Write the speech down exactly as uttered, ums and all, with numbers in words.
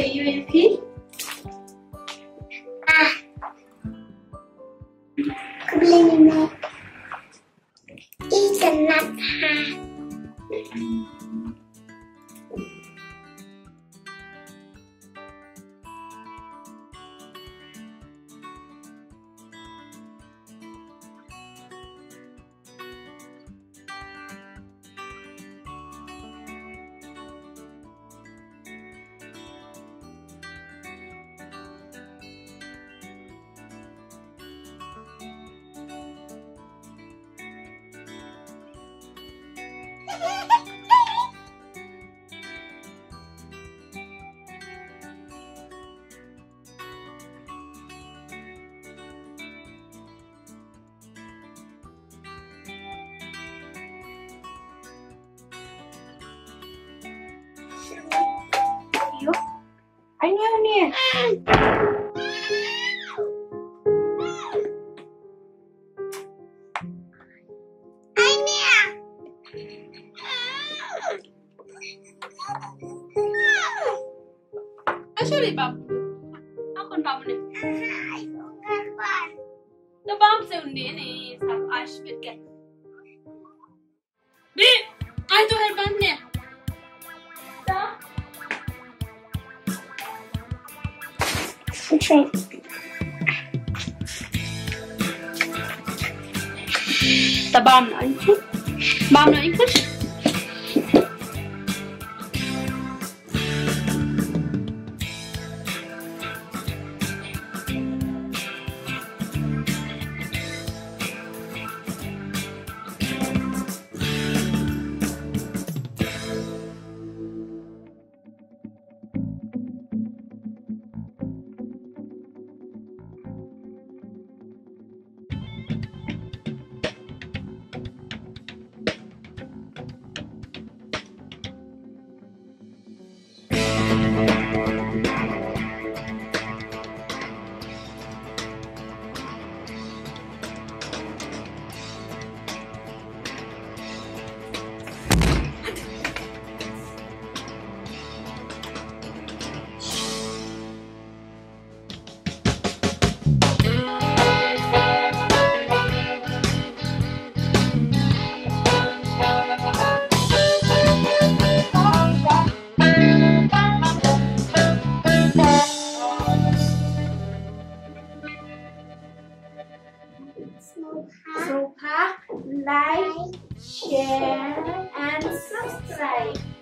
U N P. Ah. Khublei me. I ka nat ha. Ai nia, nia. Ai sorry bam. Akon bam ne. To bam se undi ni sa ash bit ke. Bi, ai to her bam ne. Ta bam na inchi. Bam na inchi. Sngewbha like, share and subscribe.